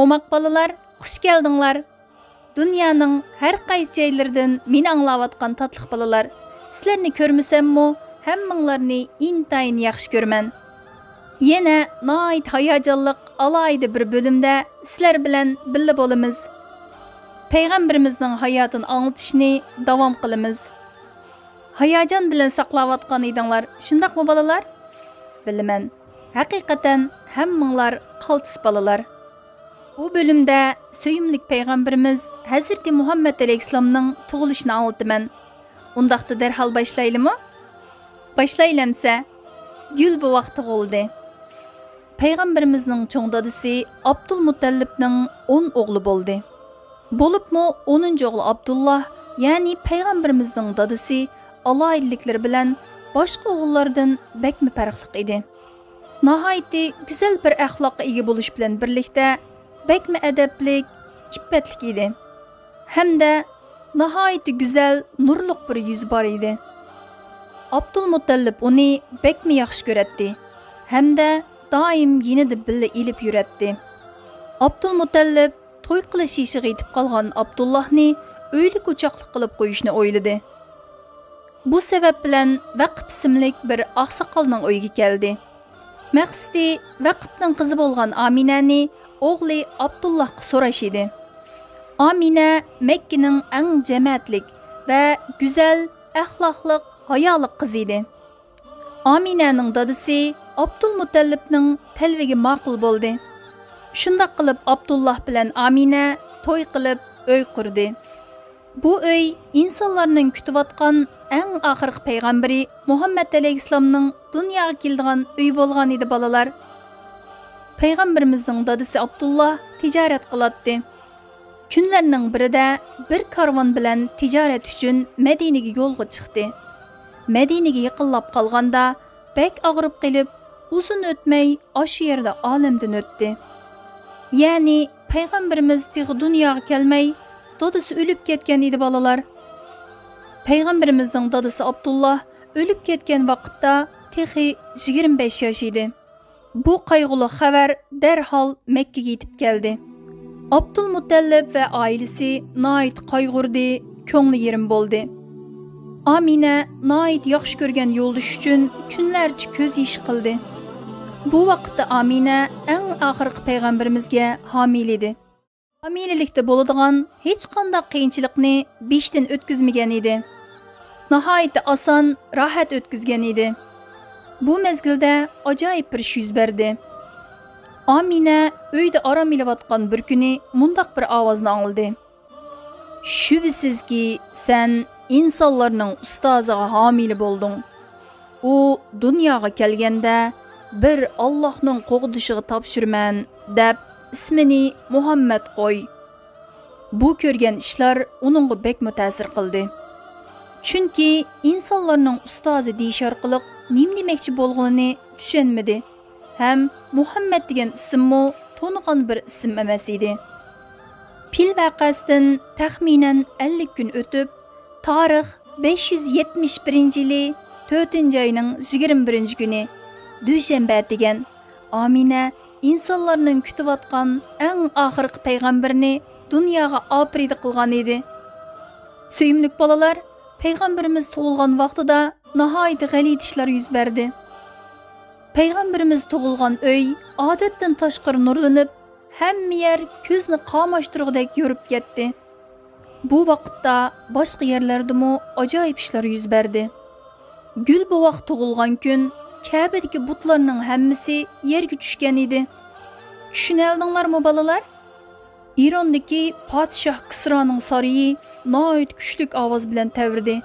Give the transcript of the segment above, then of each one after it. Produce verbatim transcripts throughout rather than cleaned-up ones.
ئوماق بالىلار، خۇش كەلدىڭلار! دۇنيانىڭ ھەر قايسى جايلىرىدىن مېنى ئاڭلاۋاتقان تاتلىق بالىلار، سىلەرنى كۆرمىسەممۇ، ھەممىڭلارنى ئىنتايىن ياخشى كۆرىمەن. يەنە ناھايىتى ھاياجانلىق، ئالاھىدە بىر بۆلۈمدە سىلەر بىلەن بىللە بولىمىز. پەيغەمبىرىمىزنىڭ ھاياتىنى ئاڭلىتىشنى داۋام قىلىمىز. ھاياجان بىلەن ساقلاۋاتقان ئىدىڭلار، شۇنداقمۇ بالىلار؟ بىلىمەن، ھەقىقەتەن ھەممىڭلار قالتىس بالىلار. بۇ بۆلۈمدە سۆيۈملۈك پەيغەمبىرىمىز ھەزرىتى مۇھەممەد ئەلەيھىسسالامنىڭ تۇغۇلۇشىنى ئاڭلىتىمەن. ئۇنداقتا دەرھال باشلايلىمۇ؟ باشلايلى ئەمسە. گۈل بوۋاق تۇغۇلدى. پەيغەمبىرىمىزنىڭ چوڭ دادىسى ئابدۇلمۇتەللىپنىڭ ئون ئوغلى بولدى. بولۇپمۇ ئونىنچى ئوغلى ئابدۇللا، يەنى پەيغەمبىرىمىزنىڭ دادىسى ئالاھىدىلىكلىرى بىلەن باشقا ئوغۇللاردىن بەكمۇ پەرقلىق ئىدى. ناھايىتى گۈزەل بىر ئەخلاققا ئىگە بولۇش بىلەن بىرلىكتە، بەكمۇ ئەدەپلىك، ئىپپەتلىك ئىدى. ھەمدە ناھايىتى گۈزەل، نۇرلۇق بىر يۈزى بار ئىدى. ئابدۇلمۇتەللىپ ئۇنى بەكمۇ ياخشى كۆرەتتى ھەمدە دائىم يېنىدا بىللە ئېلىپ يۈرەتتى. ئابدۇلمۇتەللىپ توي قىلىش يېشىغا يېتىپ قالغان ئابدۇللاھنى ئۆيلۈك ئوچاقلىق قىلىپ قويۇشنى ئويلىدى. بۇ سەۋەب بىلەن ۋەقىپ ئىسىملىك بىر ئاقساقالنىڭ ئۆيىگە كەلدى. مەقسىتى، ۋەقىپنىڭ قىزى بولغان ئامىنەنى ئوغلى ئابدۇللاھقا سوراش ئىدى. ئامىنە مەككىنىڭ ئەڭ جەمەتلىك ۋە گۈزەل، ئەخلاقلىق، ھايالىق قىزى ئىدى. ئامىنەنىڭ دادىسى ئابدۇلمۇتەللىپنىڭ تەلىپىگە ماقۇل بولدى. شۇنداق قىلىپ ئابدۇللاھ بىلەن ئامىنە توي قىلىپ ئۆي قۇردى. بۇ ئۆي ئىنسانلارنىڭ كۈتۈۋاتقان ئەڭ ئاخىرقى پەيغەمبىرى مۇھەممەد ئەلەيھىسسالامنىڭ دۇنياغا كېلىدىغان ئۆيى بولغان ئىدى، بالىلار. پەيغەمبىرىمىزنىڭ دادىسى ئابدۇللاھ تىجارەت قىلاتتى. كۈنلەرنىڭ بىرىدە بىر كارۋان بىلەن تىجارەت ئۈچۈن مەدىنىگە يولغا چىقتى. مەدىنىگە يېقىنلاپ قالغاندا، بەك ئاغرىپ قېلىپ، ئۇزۇن ئۆتمەي ئاشۇ يەردە ئالەمدىن ئۆتتى. يەنى پەيغەمبىرىمىز تېخى دۇنياغا كەلمەي، دادىسى ئۆلۈپ كەتكەن ئىدى، بالىلار. پەيغەمبىرىمىزنىڭ دادىسى ئابدۇللا ئۆلۈپ كەتكەن ۋاقىتتا تېخى يىگىرمە بەش ياش ئىدى. بۇ قايغۇلۇق خەۋەر دەرھال مەككىگە يېتىپ كەلدى. ئابدۇلمۇتەللىپ ۋە ئائىلىسى ناھايىتى قايغۇردى، كۆڭلى يېرىم بولدى. ئامىنە ناھايىتى ياخشى كۆرگەن يولدىشى ئۈچۈن كۈنلەرچە كۆز يېشى قىلدى. بۇ ۋاقىتتا ئامىنە ئەڭ ئاخىرقى پەيغەمبىرىمىزگە ھامىلە ئىدى. ھامىلىلىكتە بولىدىغان ھېچقانداق قىيىنچىلىقنى بېشىدىن ئۆتكۈزمىگەن ئىدى. ناھايىتى ئاسان، راھەت ئۆتكۈزگەن ئىدى. بۇ مەزگىلدە ئاجايىپ بىر ئىش يۈز بەردى. ئامىنە ئۆيدە ئارام ئېلىۋاتقان بىر كۈنى مۇنداق بىر ئاۋازنى ئاڭلىدى: «شۈبھىسىزكى، سەن ئىنسانلارنىڭ ئۇستازىغا ھامىلە بولدۇڭ. ئۇ دۇنياغا كەلگەندە، بىر ئاللاھنىڭ قوغدىشىغا تاپشۇرىمەن، دەپ ئىسمىنى مۇھەممەد قوي.» بۇ كۆرگەن ئىشلار ئۇنىڭغا بەكمۇ تەسىر قىلدى. چۈنكى ئىنسانلارنىڭ ئۇستازى دېيىش ئارقىلىق نېمە دېمەكچى بولغىنىنى چۈشەنمىدى. ھەم مۇھەممەد دېگەن ئىسىممۇ تونۇغان بىر ئىسىم ئەمەس ئىدى. پىل ۋەقەسىدىن تەخمىنەن ئەللىك كۈن ئۆتۈپ، تارىخ بەش يۈز يەتمىش بىرىنچى يىلى تۆتىنچى ئاينىڭ يىگىرمە بىرىنچى كۈنى، دۈشەنبە دېگەن، ئامىنە ئىنسانلارنىڭ كۈتۈۋاتقان ئەڭ ئاخىرقى پەيغەمبىرىنى دۇنياغا ئاپىرىدە قىلغان ئىدى. سۆيۈملۈك بالىلار، پەيغەمبىرىمىز تۇغۇلغان ۋاقتىدا ناھايىتى غەلىتە ئىشلار يۈز بەردى. پەيغەمبىرىمىز تۇغۇلغان ئۆي ئادەتتىن تاشقىرى نۇرلىنىپ، ھەممە يەر كۆزنى قاماشتۇرغۇدەك يورۇپ كەتتى. بۇ ۋاقىتتا باشقا يەرلەردىمۇ ئاجايىپ ئىشلار يۈز بەردى. گۈل بوۋاق تۇغۇلغان كۈن كەبىدىكى بۇتلارنىڭ ھەممىسى يەرگە چۈشكەن ئىدى. چۈشىنەلدىڭلارمۇ، بالىلار؟ ئىراندىكى پادىشاھ كىسرانىڭ سارىيى ناھايىتى كۈچلۈك ئاۋاز بىلەن تەۋرىدى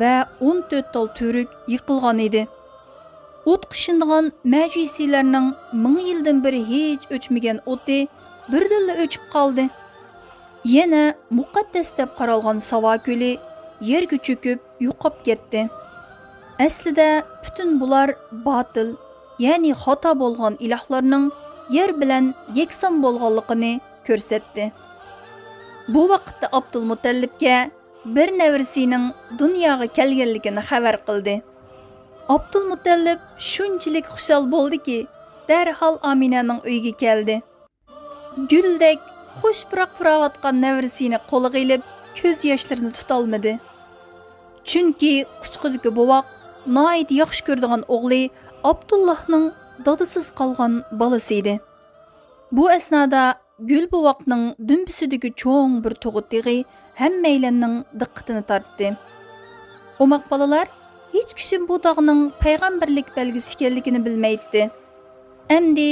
ۋە ئون تۆت تال تۈۋرۈك يىقىلغان ئىدى. ئوتقا ئىشىنىدىغان مەجۇسىيلەرنىڭ مىڭ يىلدىن بېرى ھېچ ئۆچمىگەن ئوتى بىردىنلا ئۆچۈپ قالدى. يەنە مۇقەددەس دەپ قارالغان ساۋا كۆلى يەرگە چۆكۈپ يوقاپ كەتتى. ئەسلىدە پۈتۈن بۇلار باتىل، يەنى خاتا بولغان ئىلاھلارنىڭ يەر بىلەن يەكسان بولغانلىقىنى كۆرسەتتى. بۇ ۋاقىتتا ئابدۇلمۇتەللىپكە بىر نەۋرىسىنىڭ دۇنياغا كەلگەنلىكىنى خەۋەر قىلدى. ئابدۇلمۇتەللىپ شۇنچىلىك خۇشال بولدىكى، دەرھال ئامىنەنىڭ ئۆيىگە كەلدى. گۈلدەك خۇش پۇراق پۇراۋاتقان نەۋرىسىنى قولىغا ئېلىپ، كۆز ياشلىرىنى تۇتالمىدى. چۈنكى قۇچىقىدىكى بوۋاق ناھايىتى ياخشى كۆرىدىغان ئوغلى ئابدۇللاھنىڭ دادىسىز قالغان بالىسى ئىدى. بۇ ئەسنادا گۈل بوۋاقنىڭ دۈمبىسىدىكى چوڭ بىر تۇغۇت تېغى ھەممەيلەننىڭ دىققىتىنى تارتتى. ئوماق بالىلار، ھېچ كىشى بۇ تاغنىڭ پەيغەمبەرلىك بەلگىسى ئىكەنلىكىنى بىلمەيتتى. ئەمدى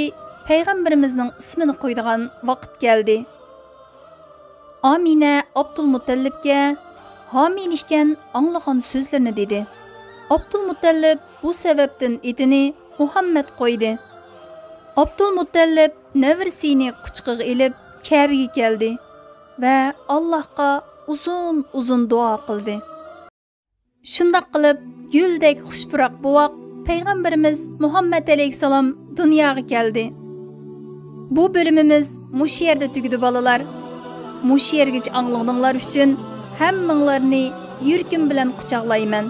پەيغەمبىرىمىزنىڭ ئىسمىنى قويىدىغان ۋاقىت كەلدى. ئامىنە ئابدۇلمۇتەللىپكە ھامىلە ئىكەن ئاڭلىغان سۆزلىرىنى دېدى. ئابدۇلمۇتەللىپ بۇ سەۋەبتىن ئېتىنى مۇھەممەد قويدى. ئابدۇلمۇتەللىپ نەۋرىسىنى قۇچىقىغا ئېلىپ، كەبىگە كەلدى ۋە ئاللاھقا ئۇزۇن-ئۇزۇن دۇئا قىلدى. شۇنداق قىلىپ، گۈلدەك خۇش پۇراق بوۋاق پەيغەمبىرىمىز مۇھەممەد ئەلەيھىسسالام دۇنياغا كەلدى. بۇ بۆلۈمىمىز مۇشۇ يەردە تۈگىدى، بالىلار. مۇشۇ يەرگىچە ئاڭلىغىنىڭلار ئۈچۈن ھەممىڭلارنى يۈرىكىم بىلەن قۇچاقلايمەن.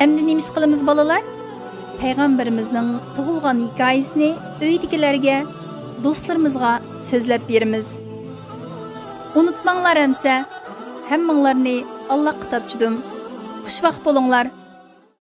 ئەمدى نېمە ئىش قىلىمىز، بالىلار؟ پەيغەمبىرىمىزنىڭ تۇغۇلغان ھېكايىسىنى ئۆيدىكىلەرگە، دوستلىرىمىزغا سۆزلەپ بېرىمىز. ئۇنتۇماڭلار ئەمسە، ھەممىڭلارنى ئاللاھقا تاپشۇردۇم. خۇشۋاق بولۇڭلار.